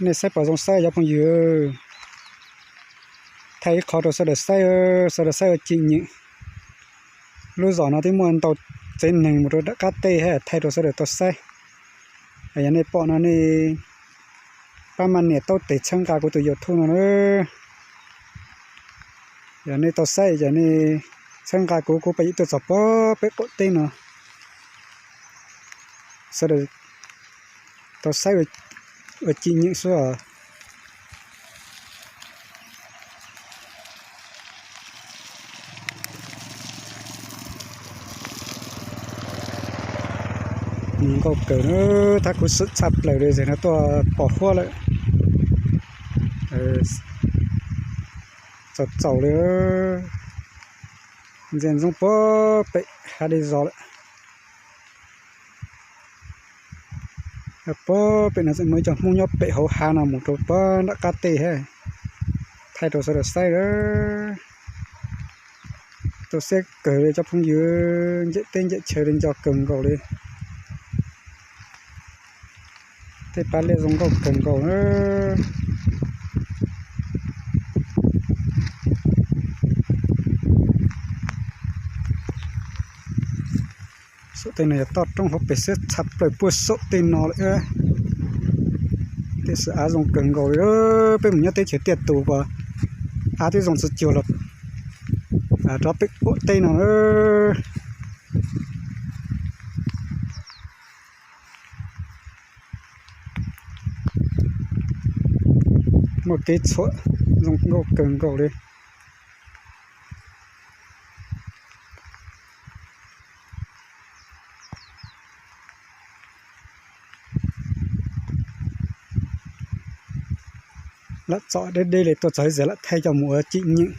Nej saib puas zoo saib cov phooj ywg? Thaij ib qho rau sawv daws saib, sawv daws saib ua cim nyem. Lub zos no twb muaj ntau tsev neeg mus rau nram qab teb, thaij rau sawv daws tau saib. Yog nej pom no nej pab maj nias taub tes txhawb nqa kuv tus YouTube no na. Yog nej tau saib ces nej txhawb nqa kuv, kuv pab yim tuaj txog pem qaum teb no, sawv daws tau saib ua cim nyem xwb os. Nkauj kawg, thab khuv xim tshaj plaws li, zem no tuaj pom huab lawm. Txaus txaus li, ntsia ntsoov puag pem hav dej zos lawm. Puag pem no tseem muaj ib co Hmoob nyob pem hauv hav no mus rau puag nram qab teb thiab. Thaij rau sawv daws saib lawm. Tu siab kawg li cov phooj ywg, ncaim teb ncaim chaw li nco kawg nkaus li. Tej pab liaj zoo nkauj kawg nkaus na. Saum tej no yog toj roob hauv pes xwb, tshaj plaws puag saum tej no lawm. Tej xwm av zoo kawg nkaus li. Peb mus nyob teb chaws tiaj tus uas av twb zoo tsis cuag los rov pem qaum teb no. Muaj kev txhuam zoo nkauj kawg nkaus li. Lam txom deb deb li, tuaj txog ib txhia lam thaij coj mus ua cim nyem.